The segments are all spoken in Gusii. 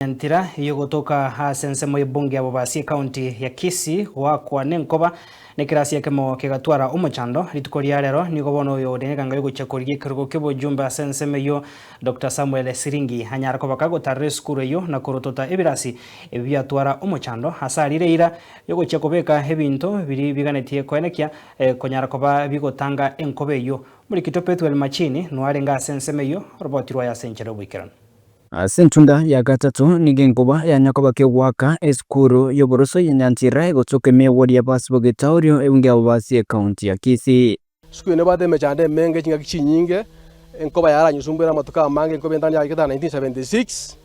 Entira y'ogotoka ase ensemo y'ebunge ya Bobasi ekaunti ya Kisii goakwa nenkoba nekerasi ekemo kegatwara omochando. Rituko ria rero nigo bono oyo ore neganga yogochia korigia ekerogo ki'obojumbe ase ensemo eyio Doctor Samuel Siringi anyare koba kagotarera esukuru eyio na korotota ebirasi ebi biatwara omochando ase arire eira yogochia kobeka ebinto biri biganetie koenekia konyara koba bigotanga enkoba eyio. Omorikito Pethuel Machini noarenge ase ensemo eyio oroboti rwaye ase enchera y'oboikeranu. Ase entunda ya gatato nigo enkoba yanya koba kegoaka esukuru y'oboroso ya Nyantira egotoka emewori y'abasi b'Ogetaorio ebunge y'ababasi ekaunti ya Kisii. Esukuru eye nebwate emechando emenge chingaki chinyinge, enkoba yaranyusumbwere amatuko amange, enkoba entang'ani yachakete 1976,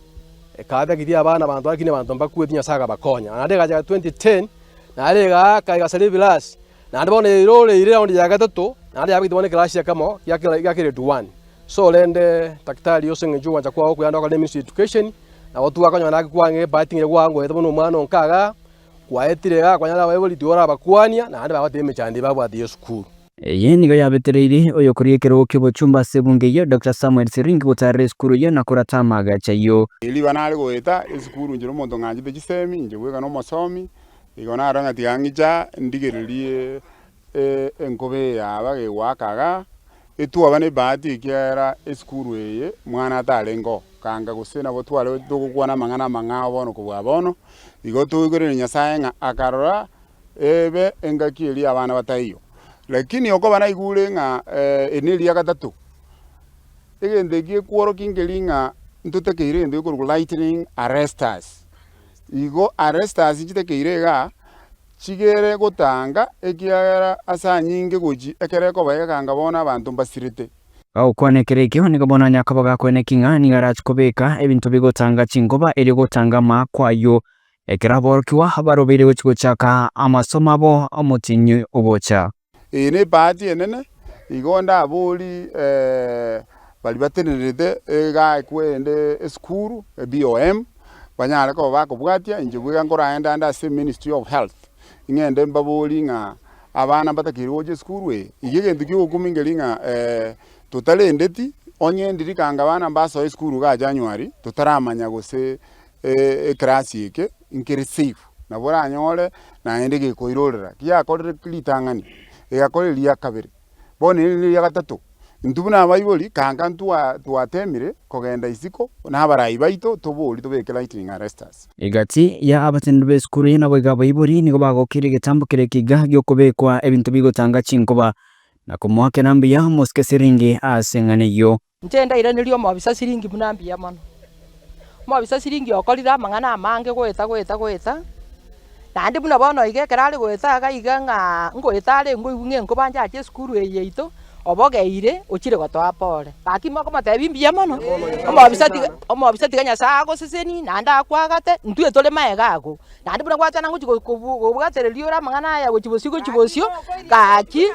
ekabekirie abana abanto lakini abanto mbakweti Nyasaye akabakonya. Naende egachaka 2010, naende egaaka egasaria ebirasi, naende bono eirore eire round ya gatato, naende yabekire bono ekerasi ekemo gia gia grade one. So rende daktari ase eng'encho y'ogwancha kwao okuya naende okore ministry of education, nabo twakonyora naki kwang'e ebahati ng'a gwangoete buna omwana onka igaa, kwaetire igaa kwanyora abaibori tiorabakwania naende bagoteba emechando eye babwate ya esukuru. Eye nigo yabetereirie oyokoria ekerogo ki'obochumba ase ebunge eyio, Doctor Samuel Siringi gotaarera esukuru eyio na korata amaagacho ayio. Riba nare goeta esukuru inche nomonto ng'anchete chisemi, inche bweka nomosomi, igo narora ng'a tiga ng'icha ndigererie enkoba eye yaba gegoaka igaa, Etwaba nebahati ekiagera esukuru eye mwana atarenge oo, kanga gose nabo tware togokwana amang'ana amang'ao bono kobua bono, igo toigoreire Nyasaye ng'a akarora ebe engaki eria abana bataiyo. Lakini okoba naigure ng'a eri neria gatato, egento eki gekworokia nkeri ng'a ntotakeire egento gekorokwa lightning arresters. Igo arresters nchitakeire igaa. Chigere gotanga, ekiagera ase anyinge gochia ekero ekoba egekanga bono abanto mbasirete. Gagokwana ekero ekio, nigo bono anyakoba gakweneki ng'a nigo arache kobeka ebinto bigotanga chinkoba erio gotanga amaakwa ayio, ekero aborokigwa barobeire gochia gochaka amasomo abo omotienyi ogocha. Eye nebahati enene, igo ndabori baria batenenerete iga ekwende esukuru, BOM, banyare koba bakobwatia, inche bweka nkoraende ande ase ministry of health, ng'ende mbabori ng'a abana mbatakeire gocha esukuru eye. Iga egento kia ogokumia nkeri ng'a totarendeti, onye ndiri kanga abana mbasoe esukuru igaa January, totaramanya gose ekerasi eke nkere safe, nabo oranyore naende gekoirorera, giakorire ritang'ani, egakora eria kabere, bono eri neria gatato. Intwe buna abaibori, kanka ntwa twatemire kogenda isiko na abarai baito tobori tobeke lightning arresters. Egati ya abateneneri b'esukuru eye naboigo abaibori nigo bagokeire egetambo keria ekiga gi'okobekwa ebinto bigotanga chinkoba na komoakera mbuya omosike siringi ase eng'ana eyio. Inche ndairanerie omobisa siringi buna mbuya mono. Omobisa siringi okorire amang'ana amange goeta goeta goeta, naende buna bono iga ekero are goeta iga iga ng'a ngoeta are ngoigwa ng'a enkoba nchache esukuru eye yaito, obogeire ochire gotoa pore. Gaki mokomotebia mbuya mono, omobisa tiga omobisa tiga Nyasaye agosesenie naende akwagate, intwe tore maega ago. Naende buna gwatana ngochia kobwatereria ore amang'ana aya gochia bosio gochia bosio, gaki.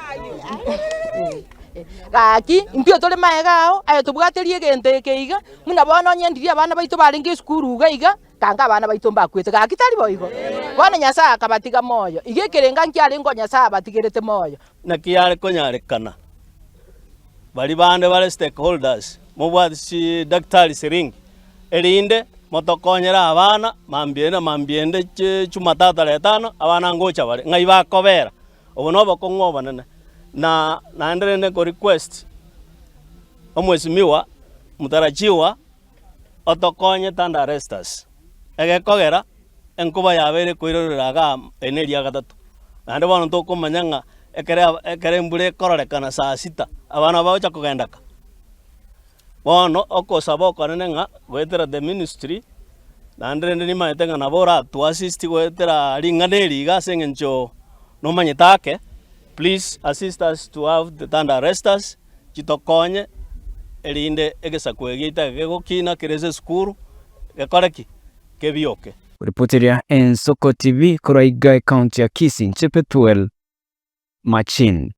Gaki, intwe tore magega ao, aye tobwaterie egento eke iga, buna bono onye ndiria abana baito barenge esukuru iga iga, kanga abana baito mbakwete, gaki tari boigo? Bono Nyasae akabatiga moyo, iga ekerenga nkiarenge o Nyasae abatigerete moyo. Naki yare konyarekana baria bande bare stakeholders mobwate chidaktari siringi erinde motokonyere abana mambia ende na mambia ende jumatatu tarehe tano abana ngocha bare ng'ai bakobera. Obo nobokong'u obonene, na naende rende nko request omwesimigwa mtarajiwa otokonye thunder arresters, egekogera enkuba yabeire koirorera igaa eye ne eria gatato. Naende bono tokomanya ng'a ekere ekere embura ekororekana saa sita, abana bagocha kogenda ka. Bono okosaba okonene ng'a goetera the ministry, naende rende nimanyete ng'a nabo oratoa assist goetera ring'ana eri iga ase eng'encho nomanyete ake, please assist us to have the thunder arresters, chitokonye erinde egesaku eke giaito eke kegokina kere ase esukuru, gekore ki? Kebioke. Ripoteria Ensoko TV korwa iga ecounty ya Kisii, Nche Pethuel Machin.